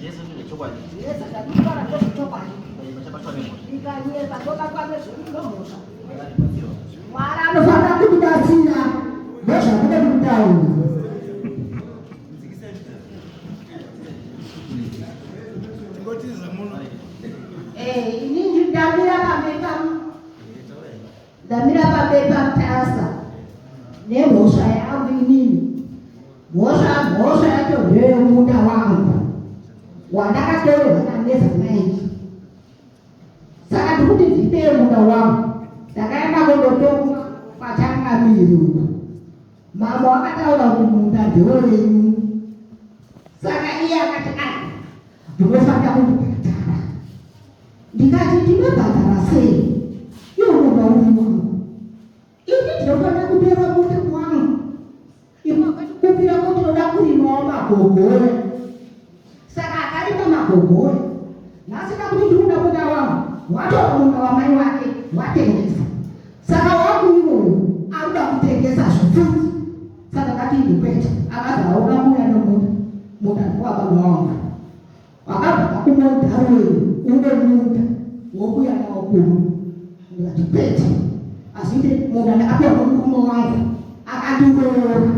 Zvese ndezvechokwadi. Zvese zvandikutaura ndezvechokwadi. Vachabatwa nemhosva. Ndikanyepa ndobatwa nemhosva. Mwari Mwari anofanira kutibatsira ndozvakuda kutaura. Eh, inini ndamira pamberi ndamira pamberi paMutasa nemhosva yangu inini. Mhosva mhosva yacho ndeyemunda wangu wandakatorerwa naNevermind. Saka ndikuti ndipei munda wangu. Ndakaenda kundotonga kwachangamire uko. Mambo akataura kuti munda ndewenyu. Saka iye akati a ndinofanira kundibhadhara. Ndikati ndinobhadhara sei? Iwo munda uri wangu. Ini ndinofanira kutora munda wangu. Ivo akatikumbira kuti tinoda kurimawo magogore. Saka akarima magogore. Nhasi ndakuti ndikuda munda wangu. Watora munda wamai wake watengesa. Saka wangu iwoyo arikuda kutengesa zvipfuti. Saka ndati ini kwete. Akazi hauna kuuya nemunda. Munda ndewababa wangu. Wakabva kakumodharweni une munda wokuya nawo kuno. Ndikati kwete. Asi munda ndakapiwa nomurume wangu akandiroora.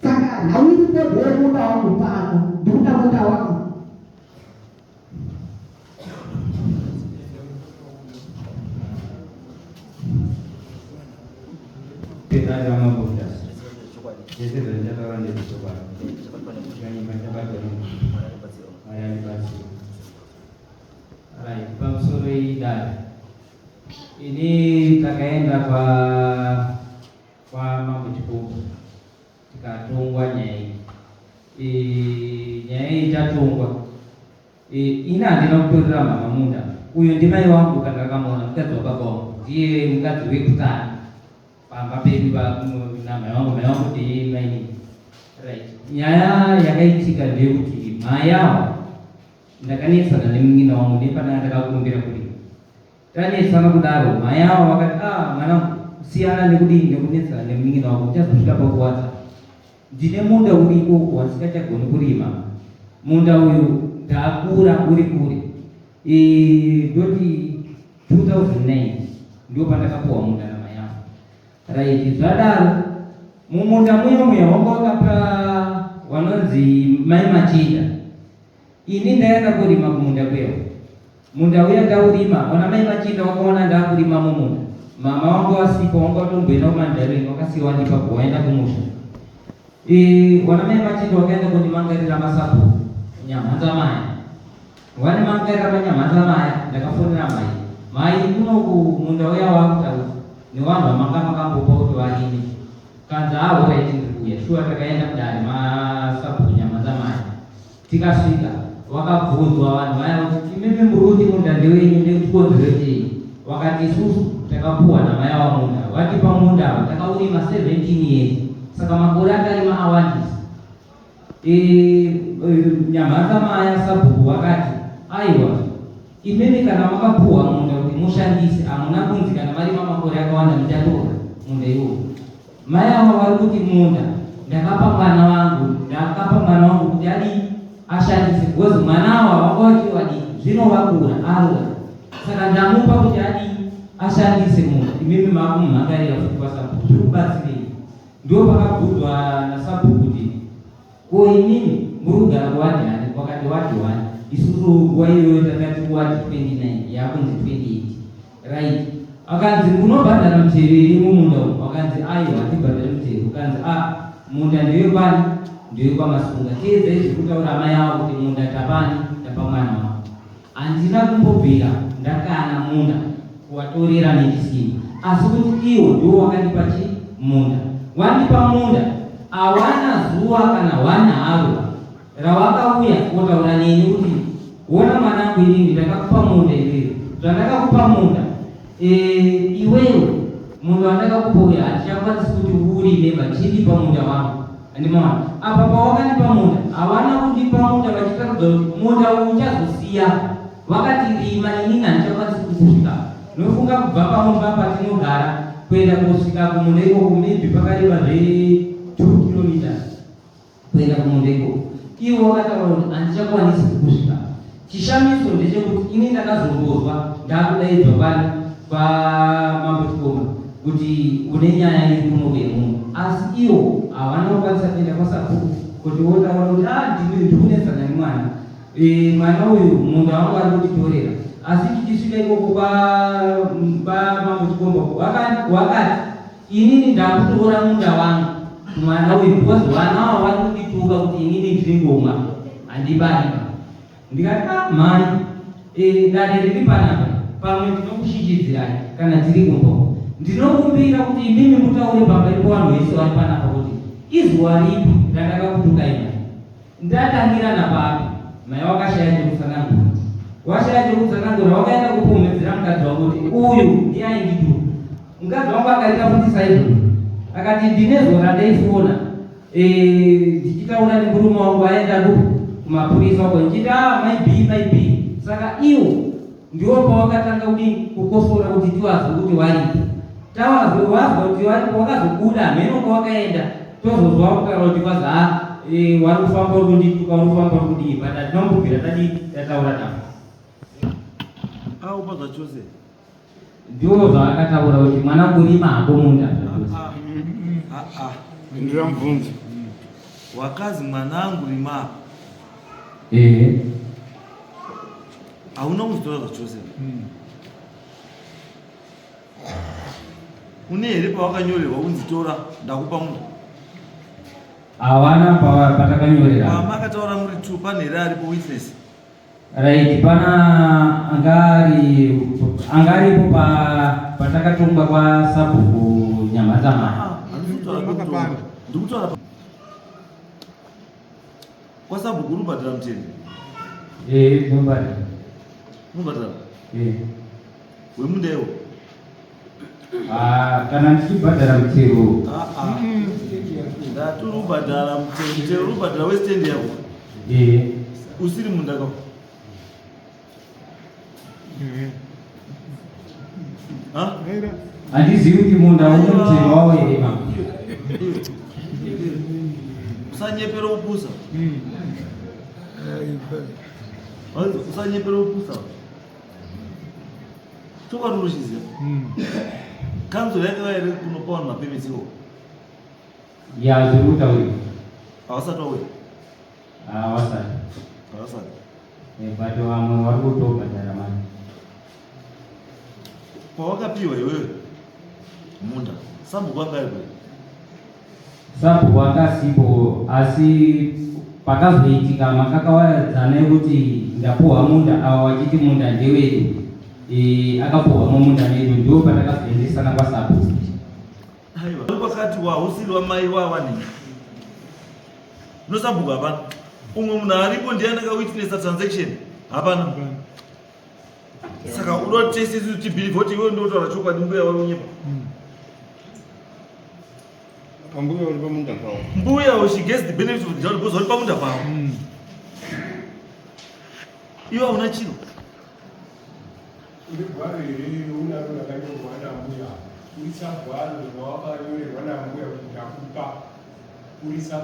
Saka nhau iripo ndeyemunda wangu pano. Ndikuda munda wangu. Pedai vamabuda. Zvese zvandataura ndezvechokwadi. Ndikanyima chabatwa nemhosva. Mwari andibatsire. Right, pamusoro idare. Ini takaenda kwa kwa Mambo Chikumbu tikatongwa nyaya iyi. E, nyaya iyi tatongwa. E, ini handina kutorera mama munda. Uyo ndimai wangu kana ndakamuona mukadzi wababa wangu. Ndiye mukadzi wekutanga. Pamba pedu namai wangu, mai wangu ndiye mainini. Right. Nyaya yakaitika ndeyekuti mai avo ndakanetsana nemunin'ina wangu nepana ndakakumbira kurima. Tanetsana kudaro mai avo vakati ah mwanangu siyana nekudini nekunetsana nemunin'ina wako uchazosvika pakuwadza. Ndine munda uri ikoko wandisingachagoni kurima. Munda uyu ndakura uri kure. E, ndoti 2009 ndipo pandakapuwa munda namai angu. Right, zvadaro mumunda muya muya wanga wakapa wanonzi mai Machinda. Ini ndaenda kurima kumunda kwewo. Munda uya ndaurima, wana mai Machinda wakaona ndakurima mumunda. Mama wangu wasipo wanga watomboenda kumandareni wakasiya wandipa waenda kumusha. E, wana mai Machinda wakaenda kundimangarira masabhuku nyamhanza maya. Wandimangarira manyamhanza maya ndakafonera mai. Mai kunoku munda uya wakutaura nevanhu vamanga makambopa kuti varime. Kanzi ah horaiti ndiri kuuya. Shuwa takaenda mudare masabhuku nyamhanza maya. Tikasvika vakabvunzwa vanhu vaya kuti imimi muri kuti munda ndewenyu nekuchikonzero chei? Vakati isusu takapuwa namai ava munda vatipa munda ava takaurima 17 years saka makore atarima awandisa. E, e, Nyamhanza maya sabhuku vakati aiwa imimi kana makapuwa munda kuti mushandise hamuna kunzi kana marima makore akawanda muchatora munda iwowo. Mai ava vari kuti munda ndakapa mwana wangu, ndakapa mwana wangu kuti adii ashandise because mwana awa wanga wachiri vadiki, zvino vakura arura, saka ndamupa kuti adii ashandise munda. Imimi makumhangarira futi kwasabhuku, zviri kubatsirei? Ndipo pakabvunzwa nasabhuku kuti ko imimi muri kugara kuwadhi ani? Wakati wadhi 1, isusu nguva iyoyo takati kuwadhi 29 yakunzi 28. Right. Akanzi unobhadhara mutero here mumunda umu? Akanzi aiwa hatibhadhari mutero. Ukanzi a munda ndewekwani? NdewekwaMasunga. Teedzai zviri kutaura amai avo kuti munda tapani? Tapa mwana wavo. Handina kumbobvira ndakana munda kuwatorera nechisimba asi kuti iwo ndiwo wakandipa chi munda. Wandipa munda awana zuva kana one haro rawakauya kotaura neni kuti wona mwanangu inini ndakakupa munda iwewe zvandakakupa munda e, iwewe munda wandakakupa uya handichakwanisi kuti uurime vachindipa munda wangu andimaona apa pawakandipa munda hawana kundipa munda vachitaridza kuti munda uyu uchazosiya vakati rima inini handichakwanisi kukusvika nofunga kubva pamumba patinogara kuenda kusvika kumunda ikoko maybe pakareba zve 2 kilometers kuenda kumunda ikoko. Ivo vakataura kuti handichakwanisi kukusvika. Chishamiso ndechekuti ini ndakazongozwa ndakudaidzwa kwani kwamambo Chikomba kuti une nyaya iri kuno yemunhu, asi ivo havana kukwanisa kuenda kwasabhuku kuti votaura kuti ah, ndikunetsana nemwana e, mwana uyu munda wangu ari kutitorera. Asi tichisvika ikoko kwamambo Chikomba wakati inini ndakutora munda wangu mwana uyu because vana ava vari kundituka kuti inini ndiri ngomwa handibari. Ndikati ah mhai e, dare riri panapa pamwe ndinokushichidzirai kana tiri kumba uko. Ndinokumbira kuti imimi mutaure pamberi pevanhu vese vari panapa kuti izuva ripi randakakutukai mhai. Ndatangirana papi? Mai wakashaya chekutsanangura. Washaya chekutsanangura wakaenda kupomedzera mukadzi wangu kuti uyu ndiye aindituka. Mukadzi wangu akaita futi saizvozvo. Akati ndine zuva randaifona ndichitaura nemurume wangu aenda kumapurisa uko ndichiti ah mai B mai B. Saka iwo ndiwo pawakatanga kudini kukosora kuti tiwazwe kuti waripo. Tawazwe wazwa kuti waripo wakazobuda hameno kwawakaenda tozozwa kutaura kuti kwazi ah wari kufamba uri kundituka uri kufamba uri kudii but hatina kumbobvira tadii tataura navo. Aupa zvachose. Ndiwo zvaakataura kuti mwana kurima hako munda zvachose. Ndira mubvunzo. Wakazi mwanangu rima. Ehe. Hauna kuzitora zvachose. Une here pawakanyorerwa kunzi tora ndakupa munda? Hawana patakanyorera. Pamakataura muri two pane here aripo witness? Right, pana angari angaripo pa patakatongwa kwa sabhuku Nyamhatamai. Handisi ndikutaura kwa sabhuku unobhadhara mutero. Eh, ndinobhadhara. Unobhadhara? Eh. Wemunda iwo? Ah, kana ndichibhadhara mutero. Ndati urikubhadhara mutero, mutero urikubhadhara westand yako. Eh. Usiri munda kako. Ha? Handizivi kuti munda une mutero wawo here mama. Usanyepera kupusa. Usanyepera kupusa. Chokwadi unochiziva. Kanzuro yakauya here kunopa vanhu mapermits iwo? Ya, zviri kutaurika. Havasati vauya. Havasati. Havasati. But vamwe vari kutobhadhara mari. Pawakapiwa iwewe munda, sabhuku anga aripo here? Sabhuku anga asipo, asi pakazoitika makakawadzana ekuti ndapuhwa munda, ava vachiti munda ndewedu, akapuhwamo munda medu, ndipo patakazoendesana kwasabhuku. Aiwa, pakati wausiri wamai wawanei nosabhuku hapana. Umwe munhu aripo ndiye akawitnessa transaction hapana. Saka unoda tese isusu tibhilivhe kuti iwewe ndotaura chokwadi mbuya vari kunyepa. Pambuya uri pamunda pavo. Mbuya she gets the benefit of the doubt because vari pamunda pavo. Iwe hauna chiro. Uri gwaro here unaro rakanyorwa nambuya? Buritsa gwaro rawakanyorerwa nambuya kuti ndakupa. Buritsa.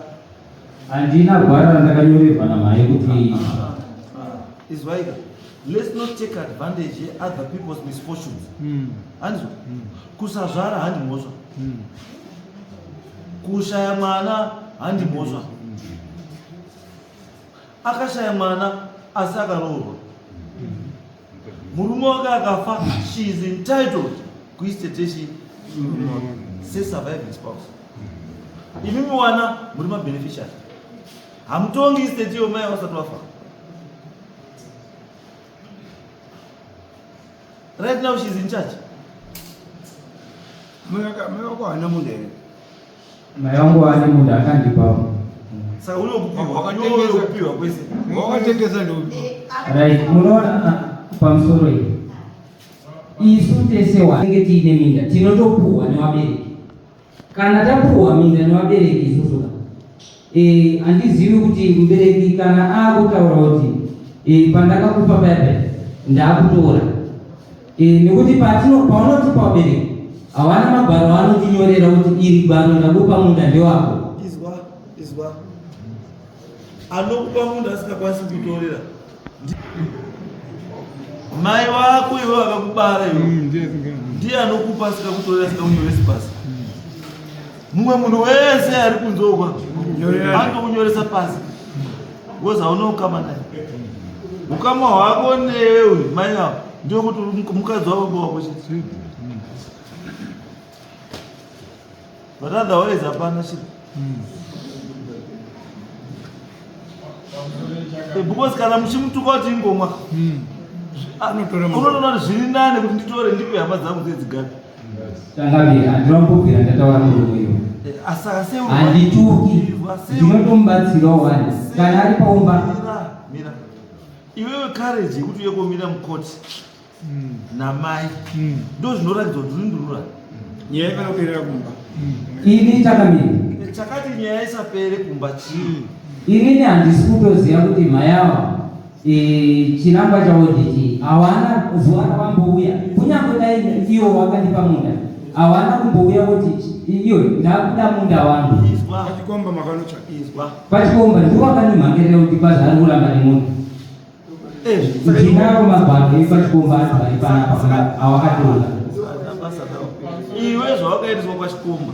Handina gwaro randakanyorerwa namai kuti Izwaika. Let's not take advantage yeother people's misfortunes. Handizvo? Kusazvara handi mhosva. Kushaya mwana handi mhosva. Akashaya mwana asi akaroorwa. Murume wake akafa, she is entitled kuestate sesurviving spouse. Imimi wana muri mabeneficiary. Hamutongi estate iyo mai vasati vafa. Right now she's in charge. Mai wako haana munda here? Mai wangu ane munda akandipawo. Saka uri wekupiwa, iwe uri wekupiwa kwese. Wakatengesa ndo. Right, munoona pamusoro iyi. Isu tese wanenge tiine minda tinotopuhwa nevabereki. Kana tapuhwa minda nevabereki isusu ka. Handizivi kuti mubereki kana akutaura kuti pandakakupa paya paya ndakutora. Nekuti paunotipa vabereki hawana magwaro aanotinyorera kuti iri gwaro ndakupa munda ndewako. Izwa, izwa. Anokupa munda asingakwanisi kutorera mai wako iwe vakakubara iwe ndiye anokupa asikakutorera asikakunyoresi pasi. Mumwe munhu wese ari kunze uko anotokunyoresa pasi because hauna ukama naye. Ukama hwako newe uyu mai avo ndewekuti uri mukadzi wababa wako chete, but otherwise hapana chiro. Because kana muchimutuka kuti ingomwa, unotoona kuti zviri nane kuti nditore ndipe hama dzangu dzedzigare. Changamire, handinombobvira ndataura murume iwo. Asaka sei? Handituki, ndinotomubatsirawo wani kana ari paumba. Mira, mira iwewe, courage yekuti uye komira mukoti namai ndo zvinoratidza kuti uri ndurura. Nyaya inoperera kumba. Ini, changamire, Chakati nyaya isapere kumba chii? Inini handisi kutoziva kuti mhayawa chinangwa chavo ndechii. Hawana zuva ravambouya, kunyange dai iwo wakandipa munda, hawana kumbouya kuti iyo ndakuda munda wangu. Izwa. Pachikomba makanotsvaka? Izwa. Pachikomba ndiwo wakandimhangerera kuti pazvari kuramba nemunhu. Ndinawo magwaro epachikomba acho ari panapa awakatonga. Basa nawo. Iwe zvawakaendeswa kwachikomba,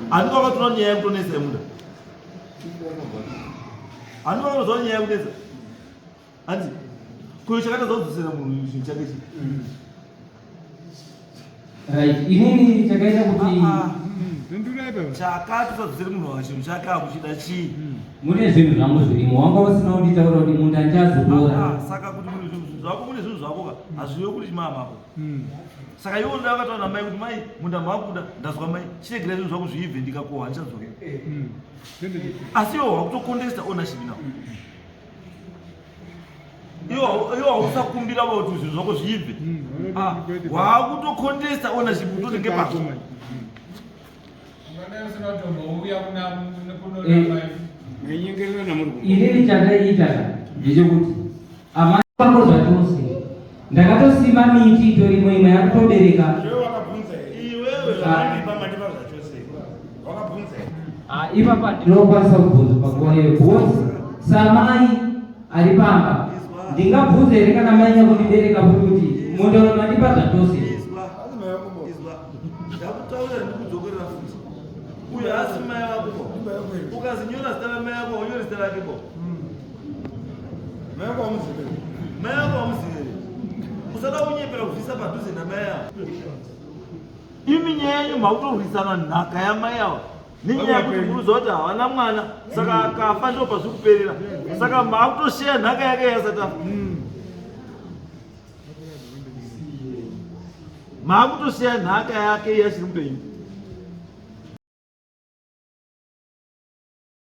handi wakatora nyaya yekutonesa yemunda? Handi wakatoziva nyaya yekunetsa? Handi kuyo chakatadza kudzosera munhu chinhu chake chi? Right, inini chakaita kuti Pindurai pa. Chakati usadzosere munhu wa chinhu chake akuchida chii? Mune zvinhu zvangu zvirimo, wanga usina kunditaura kuti munda ndichazotora. Ah, saka kuti mune zvinhu zvako, mune zvinhu zvako ka, hazvive kuti chimamako. Saka iwe unoda wakataura namai kuti mai, munda makuda, ndazwa mai, chiregerai zvinhu zvako zviibve, ndikakohwa handichadzokera. Asi iwe wakutocontesta ownership now. Iwe hausakumbira kuti zvinhu zvako zviibve. Ah, wakutocontesta ownership kutoti ngepazvo. Ungadai usina kutombouya kuna kunoona mai. Mainyengerera namuri kumba. Inini chandaiita ka ndechekuti amai pako zvachose ndakatosima miti itorimo, imwe yakutobereka. Iwe wakabvunza here? Iwewe. Zvamandipa, mandipa zvachose. Wakabvunza here? Ah, ipapa ndinokwanisa kubvunza panguva iyoyo because samai ari pamba ndingabvunza here kana mai nyakundibereka futi kuti munda mandipa zvachose? Izwa, izwa, ndakutaurira, ndikudzokorera futi, uyo asi mai vako bo. Ukazinyora zita ramai vako, unyore zita rake bo. Mai wako wamuzive. Mai vako wamuzive. Usada kunyepera kubvisa padhuze namai avo. Imi nyaya yenyu makutorwisana nhaka yamai avo nenyaya yekuti muruziva kuti havana mwana, saka akafa ndo pazviri kuperera, saka makutosheya nhaka yake yasati afa. Maakutosheya nhaka yake yachiri mupenyu.